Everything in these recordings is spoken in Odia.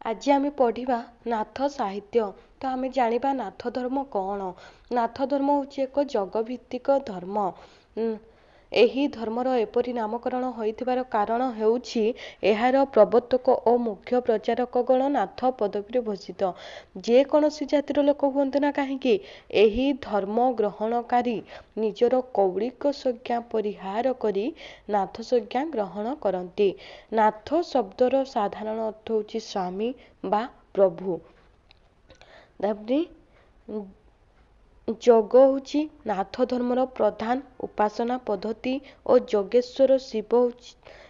ଆଜି ଆମେ ପଢ଼ିବା ନାଥ ସାହିତ୍ୟ। ତ ଆମେ ଜାଣିବା ନାଥ ଧର୍ମ କ'ଣ। ନାଥ ଧର୍ମ ହେଉଛି ଏକ ଯୋଗଭିତ୍ତିକ ଧର୍ମ। ଏହି ଧର୍ମର ଏପରି ନାମକରଣ ହୋଇଥିବାର କାରଣ ହେଉଛି ଏହାର ପ୍ରବର୍ତ୍ତକ ଓ ମୁଖ୍ୟ ପ୍ରଚାରକଗଣ ନାଥ ପଦବୀରେ ଭୂଷିତ। ଯେକୌଣସି ଜାତିର ଲୋକ ହୁଅନ୍ତୁ ନା କାହିଁକି, ଏହି ଧର୍ମ ଗ୍ରହଣକାରୀ ନିଜର କୌଳିକ ସଂଜ୍ଞା ପରିହାର କରି ନାଥ ସଂଜ୍ଞା ଗ୍ରହଣ କରନ୍ତି। ନାଥ ଶବ୍ଦର ସାଧାରଣ ଅର୍ଥ ହେଉଛି ସ୍ୱାମୀ ବା ପ୍ରଭୁ। ତାପରେ ଯୋଗ ହେଉଛି ନାଥ ଧର୍ମର ପ୍ରଧାନ ଉପାସନା ପଦ୍ଧତି ଓ ଯୋଗେଶ୍ୱର ଶିବ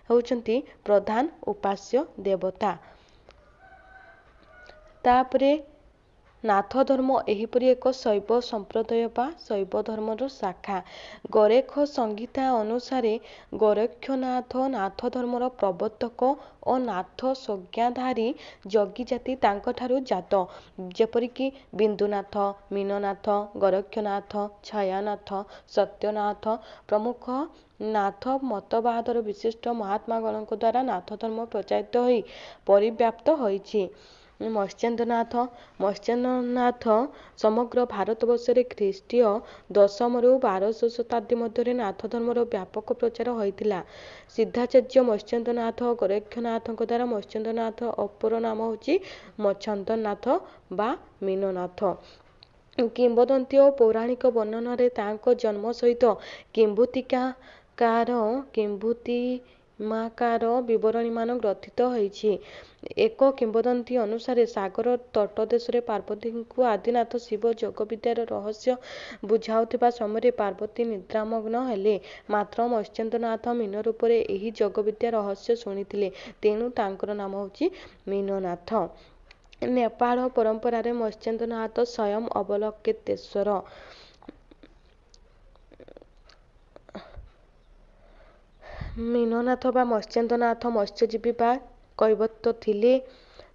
ହେଉଛନ୍ତି ପ୍ରଧାନ ଉପାସ୍ୟ ଦେବତା। ତାପରେ ନାଥ ଧର୍ମ ଏହିପରି ଏକ ଶୈବ ସମ୍ପ୍ରଦାୟ ବା ଶୈବ ଧର୍ମର ଶାଖା। ଗୋରେଖ ସଂହିତା ଅନୁସାରେ ଗୋରକ୍ଷନାଥ ନାଥ ଧର୍ମର ପ୍ରବର୍ତ୍ତକ ଓ ନାଥ ସଂଜ୍ଞାଧାରୀ ଯୋଗୀ ଜାତି ତାଙ୍କଠାରୁ ଜାତ, ଯେପରିକି ବିନ୍ଦୁନାଥ, ମୀନନାଥ, ଗୋରକ୍ଷନାଥ, ଛାୟାନାଥ, ସତ୍ୟନାଥ ପ୍ରମୁଖ ନାଥ ମତବାଦର ବିଶିଷ୍ଟ ମହାତ୍ମାଗଣଙ୍କ ଦ୍ୱାରା ନାଥ ଧର୍ମ ପ୍ରଚାରିତ ହୋଇ ପରିବ୍ୟାପ୍ତ ହୋଇଛି। ମତ୍ସ୍ୟେନ୍ଦ୍ରନାଥ। ମତ୍ସ୍ୟେନ୍ଦ୍ରନାଥ ସମଗ୍ର ଭାରତବର୍ଷରେ ଖ୍ରୀଷ୍ଟୀୟ ଦଶମରୁ 12ଶ ଶତାବ୍ଦୀ ମଧ୍ୟରେ ନାଥ ଧର୍ମର ବ୍ୟାପକ ପ୍ରଚାର ହୋଇଥିଲା। ସିଦ୍ଧାଚାର୍ଯ୍ୟ ମତ୍ସ୍ୟେନ୍ଦ୍ରନାଥ ଗୋରକ୍ଷନାଥଙ୍କ ଦ୍ୱାରା। ମତ୍ସ୍ୟେନ୍ଦ୍ରନାଥ ଅପର ନାମ ହେଉଛି ମଚ୍ଛନ୍ଦନାଥ ବା ମୀନନାଥ। କିମ୍ବଦନ୍ତୀ ଓ ପୌରାଣିକ ବର୍ଣ୍ଣନାରେ ତାଙ୍କ ଜନ୍ମ ସହିତ କିମ୍ଭୂତିମାକାର ବିବରଣୀମାନ ଗ୍ରଥିତ ହୋଇଛି। ଏକ କିମ୍ବଦନ୍ତୀ ଅନୁସାରେ ସାଗର ତଟଦେଶରେ ପାର୍ବତୀଙ୍କୁ ଆଦିନାଥ ଶିବ ଯୋଗବିଦ୍ୟାର ରହସ୍ୟ ବୁଝାଉଥିବା ସମୟରେ ପାର୍ବତୀ ନିଦ୍ରାମଗ୍ନ ହେଲେ। ମାତ୍ର ମତ୍ସ୍ୟେନ୍ଦ୍ରନାଥ ମୀନ ରୂପରେ ଏହି ଯୋଗବିଦ୍ୟା ରହସ୍ୟ ଶୁଣିଥିଲେ। ତେଣୁ ତାଙ୍କର ନାମ ହେଉଛି ମୀନନାଥ। ନେପାଳ ପରମ୍ପରାରେ ମତ୍ସ୍ୟେନ୍ଦ୍ରନାଥ ସ୍ୱୟଂ ଅବଲୋକିତେଶ୍ୱର। ମୀନନାଥ ବା ମତ୍ସ୍ୟେନ୍ଦ୍ରନାଥ ମତ୍ସ୍ୟଜୀବୀ ବା କୈବର୍ତ୍ତ ଥିଲେ।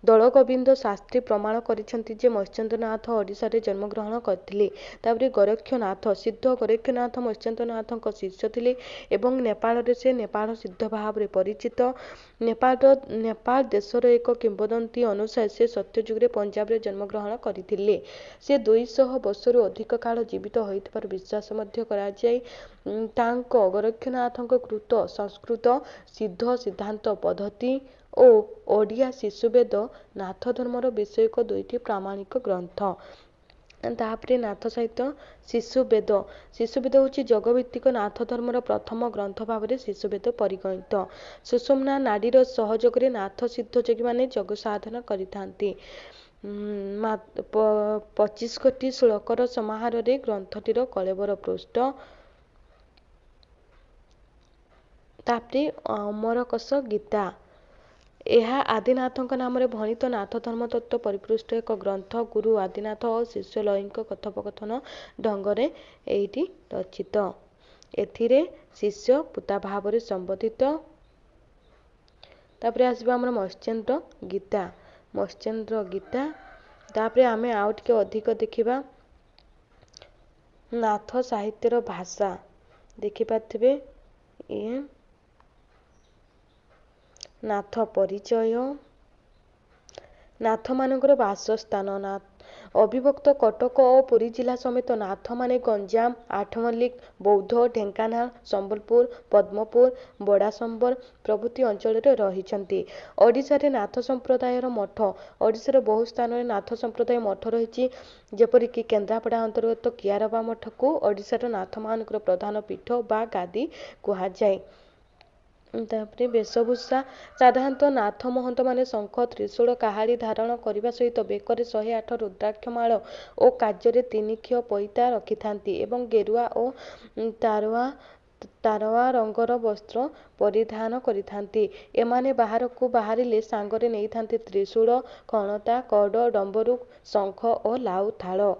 ଦୋଳଗୋବିନ୍ଦ ଶାସ୍ତ୍ରୀ ପ୍ରମାଣ କରିଛନ୍ତି ଯେ ମତ୍ସ୍ୟେନ୍ଦ୍ରନାଥ ଓଡ଼ିଶାରେ ଜନ୍ମଗ୍ରହଣ କରିଥିଲେ। ତାପରେ ଗୋରକ୍ଷନାଥ। ସିଦ୍ଧ ଗୋରକ୍ଷନାଥ ମତ୍ସ୍ୟେନ୍ଦ୍ରନାଥଙ୍କ ଶିଷ୍ୟ ଥିଲେ ଏବଂ ନେପାଳରେ ସେ ନେପାଳ ସିଦ୍ଧ ଭାବରେ ପରିଚିତ। ନେପାଳ ଦେଶର ଏକ କିମ୍ବଦନ୍ତୀ ଅନୁସାରେ ସେ ସତ୍ୟଯୁଗରେ ପଞ୍ଜାବରେ ଜନ୍ମଗ୍ରହଣ କରିଥିଲେ। ସେ 200 ବର୍ଷରୁ ଅଧିକ କାଳ ଜୀବିତ ହୋଇଥିବାର ବିଶ୍ୱାସ ମଧ୍ୟ କରାଯାଏ। ତାଙ୍କ ଗୋରକ୍ଷନାଥଙ୍କ କୃତ ସଂସ୍କୃତ ସିଦ୍ଧ ସିଦ୍ଧାନ୍ତ ପଦ୍ଧତି ଓ ଓଡ଼ିଆ ଶିଶୁବେଦ ନାଥ ଧର୍ମର ବିଷୟକ ଦୁଇଟି ପ୍ରାମାଣିକ ଗ୍ରନ୍ଥ। ତାପରେ ନାଥ ସାହିତ୍ୟ ଶିଶୁବେଦ। ଶିଶୁବେଦ ହେଉଛି ଯୋଗଭିତ୍ତିକ ନାଥ ଧର୍ମର ପ୍ରଥମ ଗ୍ରନ୍ଥ ଭାବରେ ଶିଶୁବେଦ ପରିଗଣିତ। ସୁଷୁମ୍ନା ନାଡ଼ୀର ସହଯୋଗରେ ନାଥ ସିଦ୍ଧ ଯୋଗୀମାନେ ଯୋଗ ସାଧନା କରିଥାନ୍ତି। 25 ଗୋଟି ଶ୍ଳୋକର ସମାହାରରେ ଗ୍ରନ୍ଥଟିର କଳେବର ପୃଷ୍ଠ। ତାପରେ ଅମରକୋଷ ଗୀତା। ଏହା ଆଦିନାଥଙ୍କ ନାମରେ ଭଣିତ ନାଥ ଧର୍ମତତ୍ତ୍ୱ ପରିପୃଷ୍ଟ ଏକ ଗ୍ରନ୍ଥ। ଗୁରୁ ଆଦିନାଥ ଓ ଶିଷ୍ୟ ଲୟୀଙ୍କ କଥୋପକଥନ ଢଙ୍ଗରେ ଏଇଟି ରଚିତ। ଏଥିରେ ଶିଷ୍ୟ ପୁତା ଭାବରେ ସମ୍ବୋଧିତ। ତାପରେ ଆସିବ ଆମର ମତ୍ସ୍ୟେନ୍ଦ୍ର ଗୀତା। ମତ୍ସ୍ୟେନ୍ଦ୍ର ଗୀତା। ତାପରେ ଆମେ ଆଉ ଟିକେ ଅଧିକ ଦେଖିବା ନାଥ ସାହିତ୍ୟର ଭାଷା। ଦେଖିପାରୁଥିବେ ଇଏ ନାଥ ପରିଚୟ, ନାଥମାନଙ୍କର ବାସସ୍ଥାନ। ଅବିଭକ୍ତ କଟକ ଓ ପୁରୀ ଜିଲ୍ଲା ସମେତ ନାଥମାନେ ଗଞ୍ଜାମ, ଆଠମଲ୍ଲିକ, ବୌଦ୍ଧ, ଢେଙ୍କାନାଳ, ସମ୍ବଲପୁର, ପଦ୍ମପୁର, ବୋଡ଼ାସମ୍ବର ପ୍ରଭୃତି ଅଞ୍ଚଳରେ ରହିଛନ୍ତି। ଓଡ଼ିଶାରେ ନାଥ ସମ୍ପ୍ରଦାୟର ମଠ। ଓଡ଼ିଶାର ବହୁ ସ୍ଥାନରେ ନାଥ ସମ୍ପ୍ରଦାୟ ମଠ ରହିଛି, ଯେପରିକି କେନ୍ଦ୍ରାପଡ଼ା ଅନ୍ତର୍ଗତ କିଆରବା ମଠକୁ ଓଡ଼ିଶାର ନାଥମାନଙ୍କର ପ୍ରଧାନ ପୀଠ ବା ଗାଦି କୁହାଯାଏ। ତାପରେ ବେଶଭୂଷା। ସାଧାରଣତଃ ନାଥ ମହନ୍ତମାନେ ଶଙ୍ଖ, ତ୍ରିଶୂଳ, କାହାଳୀ ଧାରଣ କରିବା ସହିତ ବେକରେ 108 ରୁଦ୍ରାକ୍ଷ ମାଳ ଓ କାଜରେ ତିନିଖିଅ ପଇତା ରଖିଥାନ୍ତି ଏବଂ ଗେରୁଆ ଓ ତାରୱା ରଙ୍ଗର ବସ୍ତ୍ର ପରିଧାନ କରିଥାନ୍ତି। ଏମାନେ ବାହାରକୁ ବାହାରିଲେ ସାଙ୍ଗରେ ନେଇଥାନ୍ତି ତ୍ରିଶୂଳ, ଖଣତା, କଡ଼, ଡମ୍ବରୁ, ଶଙ୍ଖ ଓ ଲାଉ ଥାଳ।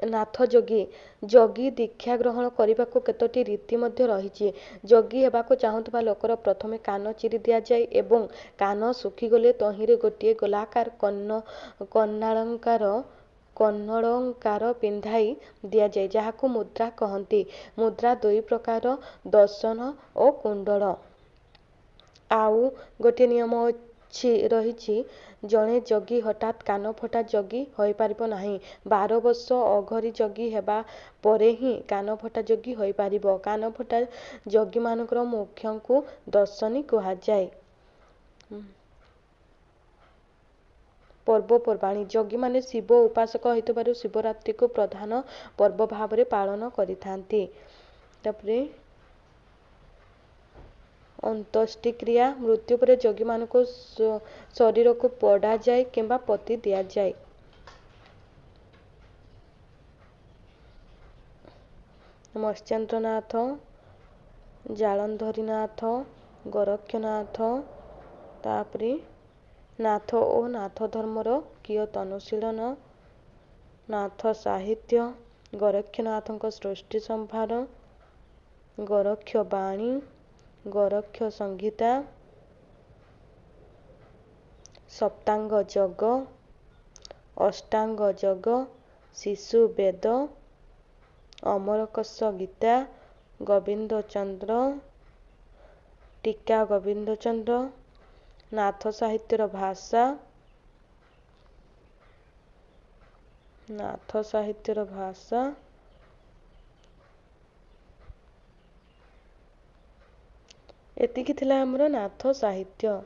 ନାଥ ଯୋଗୀ। ଯୋଗୀ ଦୀକ୍ଷା ଗ୍ରହଣ କରିବାକୁ କେତୋଟି ରୀତି ମଧ୍ୟ ରହିଛି। ଯୋଗୀ ହେବାକୁ ଚାହୁଁଥିବା ଲୋକର ପ୍ରଥମେ କାନ ଚିରି ଦିଆଯାଏ ଏବଂ କାନ ଶୁଖିଗଲେ ତହିଁରେ ଗୋଟିଏ ଗୋଲାକାର କର୍ଣ୍ଣାଳଙ୍କାର କର୍ଣ୍ଣଳଙ୍କାର ପିନ୍ଧାଇ ଦିଆଯାଏ, ଯାହାକୁ ମୁଦ୍ରା କହନ୍ତି। ମୁଦ୍ରା ଦୁଇ ପ୍ରକାର, ଦର୍ଶନ ଓ କୁଣ୍ଡଳ। ଆଉ ଗୋଟିଏ ନିୟମ ଅଛି ରହିଛି, ଜଣେ ଯୋଗୀ ହଠାତ୍ କାନଫଟା ଯୋଗୀ ହୋଇପାରିବ ନାହିଁ। 12 ବର୍ଷ ଅଘରୀ ଯୋଗୀ ହେବା ପରେ ହିଁ କାନଫଟା ଯୋଗୀ ହୋଇପାରିବ। କାନଫଟା ଯୋଗୀମାନଙ୍କର ମୁଖ୍ୟଙ୍କୁ ଦର୍ଶନୀ କୁହାଯାଏ। ପର୍ବପର୍ବାଣୀ। ଯୋଗୀମାନେ ଶିବ ଉପାସକ ହୋଇଥିବାରୁ ଶିବରାତ୍ରିକୁ ପ୍ରଧାନ ପର୍ବ ଭାବରେ ପାଳନ କରିଥାନ୍ତି। ତାପରେ ଅନ୍ତ୍ୟେଷ୍ଟିକ୍ରିୟା। ମୃତ୍ୟୁ ପରେ ଯୋଗୀମାନଙ୍କୁ ଶରୀରକୁ ପୋଡ଼ାଯାଏ କିମ୍ବା ପୋତି ଦିଆଯାଏ। ମତ୍ସ୍ୟେନ୍ଦ୍ରନାଥ, ଜାଳନ୍ଧରୀନାଥ, ଗୋରକ୍ଷନାଥ। ତାପରେ ନାଥ ଓ ନାଥ ଧର୍ମର କିୟତ୍ ଅନୁଶୀଳନ, ନାଥ ସାହିତ୍ୟ, ଗୋରକ୍ଷନାଥଙ୍କ ସୃଷ୍ଟି ସମ୍ଭାର, ଗୋରକ୍ଷ ବାଣୀ, ଗୋରକ୍ଷ ସଂହିତା, ସପ୍ତାଙ୍ଗ ଯୋଗ, ଅଷ୍ଟାଙ୍ଗ ଯୋଗ, ଶିଶୁ ବେଦ, ଅମରକୋଷ ଗୀତା, ଗୋବିନ୍ଦଚନ୍ଦ୍ର ଟୀକା, ଗୋବିନ୍ଦଚନ୍ଦ୍ର, ନାଥ ସାହିତ୍ୟର ଭାଷା, ନାଥ ସାହିତ୍ୟର ଭାଷା। ଏତିକି ଥିଲା ଆମର ନାଥ ସାହିତ୍ୟ।